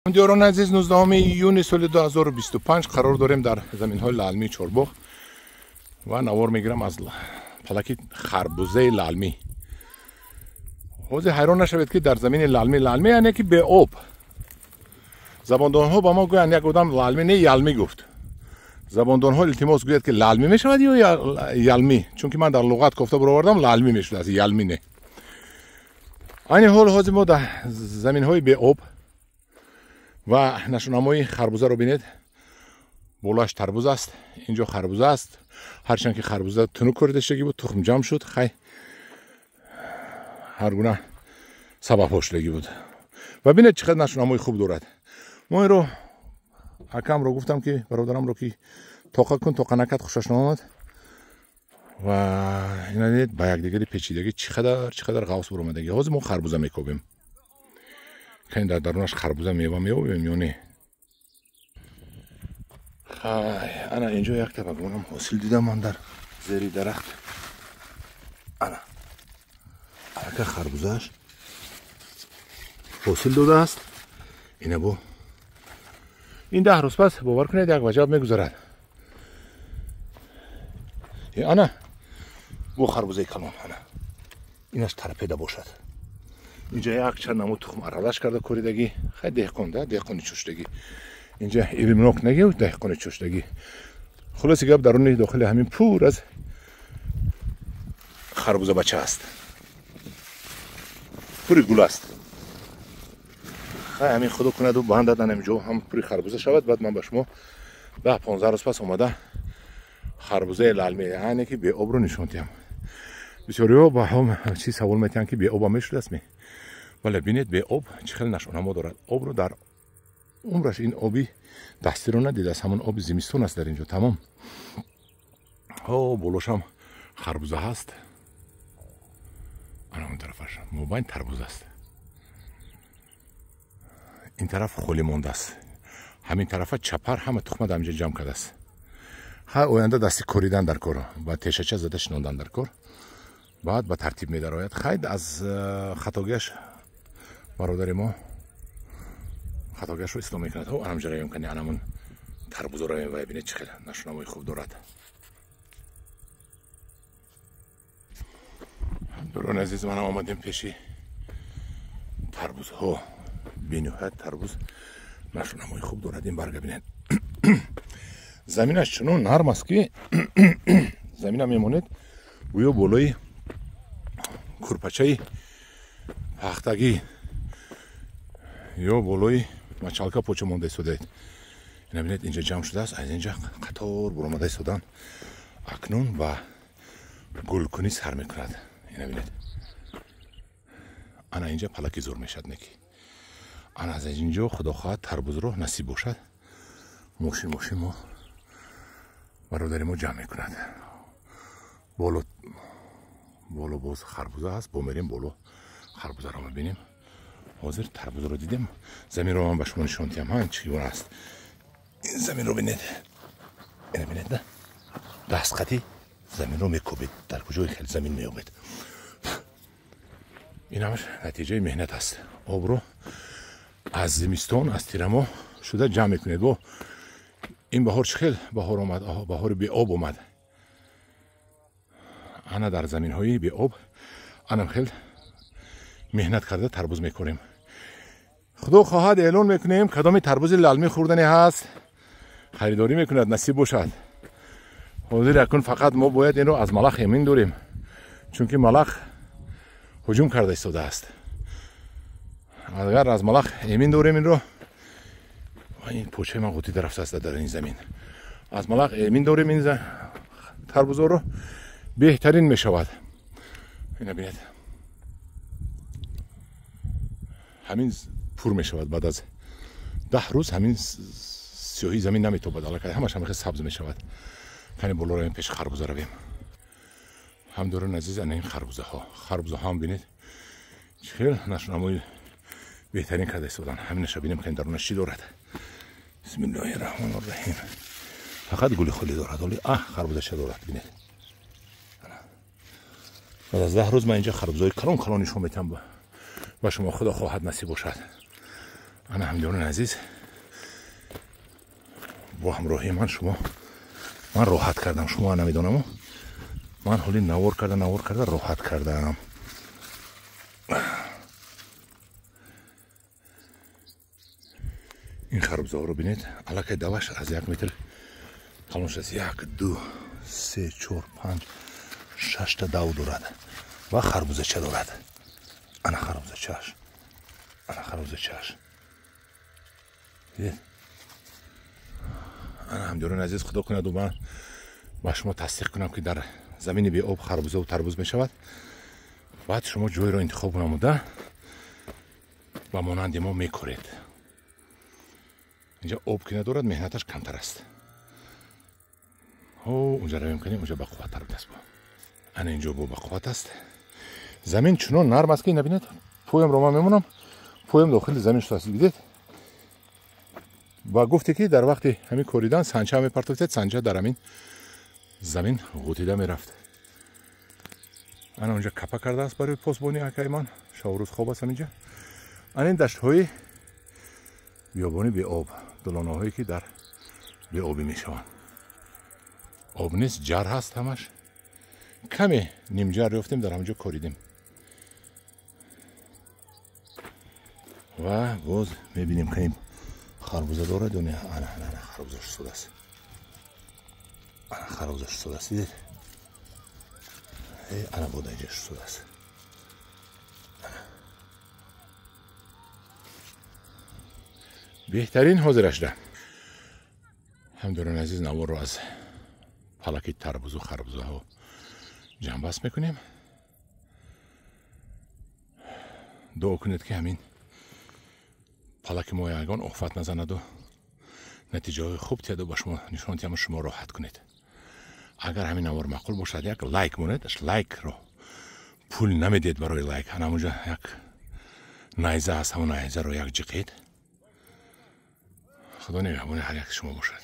Диёрони азиз, 19 июни соли 2025 қарор дорем дар заминҳои лаълмии Чорбоғ ва навор мегирам аз палаки харбузаи лаълмӣ. Ҳозир ҳайрон нашавед, ки дар замини лаълмӣ, лаълмӣ яъне ки беоб. Забондонҳо ба мо гӯянд, як одам лаълмӣ не, ялмӣ гуфт. Забондонҳо илтимос гӯяд, ки лаълмӣ мешавад ё ялмӣ, чунки ман дар луғат кофта баровардам, лаълмӣ мешудааст, ялмӣ не. Айни ҳол ҳозир мо дар заминҳои беоб ва нашунамои харбузаро бинед. Болоаш тарбуз аст, инҷо харбуза аст. Ҳарчанд ки харбуза тунук коридаштагӣ буд, тухм ҷамъ шуд, хай ҳар гуна сабабҳо шудагӣ буд. Ва бинед, чӣ қадр нашунамои хуб дорад. Мо инро акамро гуфтам, ки бародарамро, ки тоқа кун, тоқа накард, хушаш наомад. Ва ина дидед, ба якдигари печидагӣ чӣ қадар, чӣ қадар ғавс баромадагӣ. Ҳозир мо харбуза мекобем. Кани, дар дарунаш харбуза мева меёбем ё не? Хай, ана инҷо якта ба гумонам ҳосил дидам ман дар зери дарахт. Ана арака харбузааш ҳосил додааст. Ина бо ин 10 рӯз пас, бовар кунед, як ваҷаб мегузарад. Ана бо харбузаи калон, ана инаш тарпеда бошад. Инҷа як чанд намуд тухм аралаш карда коридагӣ. Хай, деҳқон да, деҳқони чӯштагӣ. Инҷа илмнок нагӣ, деҳқони чӯштагӣ. Хулоси гап, даруни дохили ҳамин пур аз харбуза бача аст, пури гул аст. Хай, ҳамин худо кунаду бандад, ҳаминҷо ҳам пури харбуза шавад. Баъд ман ба шумо 10-15 рӯз пас омада харбузаи лалми, яъне ки беобро нишон диҳам. Бисёриҳо ба ҳам чиз савол метиҳанд, ки беоба мешудааст ме? Вале бинед, беоб чӣ хеле нашонамо дорад. Обро дар умраш ин оби дастиро надидааст, ҳамон оби зимистон аст дар инҷо тамом. Ҳо, болошам харбуза ҳаст, ана он тарафаш мобайн тарбуз аст, ин тараф холӣ мондааст. Ҳамин тарафа чапар ҳама тухма дар инҷо ҷамъ кардааст. Ҳар оянда дасти коридан дар кор, ба тешача зада шинондан дар кор, баъд ба тартиб медарояд. Хайд, аз хатогиаш бародари мо хатогиашро ислоҳ мекунад. Ҳо, анамҷа равем, кани анамон тарбузо равем ва бинед, чӣ хел нашунамои хуб дорад. Дӯрони азиз, манам омадем пеши тарбузҳо. Бениҳоят тарбуз нашунамои хуб дорад. Ин барга бинед, заминаш чунон нарм аст, ки замина мемонед, гӯё болои курпачаи пахтагӣ ё болои мачалка поча монда истодаед. Ина бинед, инҷа ҷамъ шудааст, аз инҷа қатор буромада истодан. Акнун ба гулкунӣ сар мекунад. Ина бинед, ана инҷа палаки зур мешавад неки. Ана аз инҷо, худо хоҳад, тарбузро насиб бошад, мошин мошин мо бародари мо ҷамъ мекунад. Боло боло боз харбуза ҳаст, бо мерем боло, харбузаро мебинем. Ҳозир тарбузро дидем, заминро ман ба шумо нишон диҳам, ҳа, чӣ гуна аст. Ин заминро бинед, ина бинед, на дастқатӣ заминро мекӯбед, дар куҷои хел замин меёбед. Ин ҳамаш натиҷаи меҳнат аст. Обро аз зимистон, аз тирамоҳ шуда ҷамъ мекунед. Бо ин баҳор чӣ хел баҳор омад, баҳори беоб омад. Ана дар заминҳои беоб анам хел меҳнат карда тарбуз мекорем. Худо хоҳад, эълон мекунем, кадоми тарбузи лалмӣ хӯрдане ҳаст, харидорӣ мекунад, насиб бошад. Ҳозир акун фақат мо бояд инро аз малах эмин дорем, чунки малах ҳуҷум карда истодааст. Агар аз малах эмин дорем инро, ин почаи ман ғутида рафтааст дар ин замин, аз малах эмин дорем ин тарбузоро, беҳтарин мешавад. Ина бинед, ҳамин пур мешавад. Баъд аз 10 рӯз ҳамин сиёҳии замин наметобад, аллакай ҳамаш ҳамахел сабз мешавад. Кани, боло равем, пеши харбуза равем. Ҳамдорони азиз, ана ин харбузаҳо, харбузаҳоам бинед, чӣ хел нашунамои беҳтарин карда истодан. Ҳаминаша бинем, кани дарунаш чӣ дорад. Бисмиллоҳи раҳмони раҳим. Фақат гули холӣ дорад. Оли а харбузаша дорад, бинед. Баъд аз 10 рӯз ман инҷа харбузаҳои калон калон нишон метиҳам ба шумо, худо хоҳад, насиб бошад. Ана ҳамдиёрони азиз, бо ҳамроҳии ман шумо ман роҳат кардам, шумо намедонаму ман ҳоли навор карда роҳат кардам. Ин харбузаҳоро бинед, аллакай даваш аз 1 метр калон шудааст. 1, 2, 3, 4, 5, 6 та дав дорад ва харбузача дорад. Ана харбузачааш, ана харбузачааш. Дидед? Ана ҳамдиёрони азиз, худо кунаду ман ба шумо тасдиқ кунам, ки дар замини беоб харбузаву тарбуз мешавад. Баъд шумо ҷойро интихоб намуда ба монанди мо мекоред. Инҷа об ки надорад, меҳнаташ камтар аст. Унҷа равем кунем, унҷа бақувваттар будааст. Ана инҷо бо бақувват аст. Замин чунон нарм аст, ки набинед, поямро ман мемонам, поям дохили замин шудааст. Дидед? Ва гуфте, ки дар вақти ҳамин коридан санча мепартофтед, санча дар ҳамин замин ғутида мерафт. Ана унҷа капа кардааст барои посбони акаи ман, шаврӯз хоб аст ҳаминҷа. Ана ин даштҳои биёбони беоб, долонаҳое ки дар беобӣ мешаванд. Об нест, ҷар ҳаст ҳамаш. Каме нимҷар ёфтем, дар ҳаминҷо коридем. Ва боз мебинем, ки харбуза дорад ё не. Ана ана харбуза шудааст. Ана харбуза шудааст, дидед? Ана бода инҷа шудааст. Беҳтарин ҳозирашда. Ҳамдорони азиз, наворро аз палаки тарбузу харбузаҳо ҷамъбаст мекунем. Дуо кунед, ки ҳамин палаки мо ягон офат назанаду натиҷаҳои хуб тиҳаду ба шумо нишон диҳаму шумо роҳат кунед. Агар ҳамин навор маъқул бошад, як лайк монед. Лайкро пул намедиҳед барои лайк. Ана ҳамунҷа як найза ҳаст, ҳамон найзаро як ҷиқед. Худо нигаҳбони ҳар яки шумо бошад.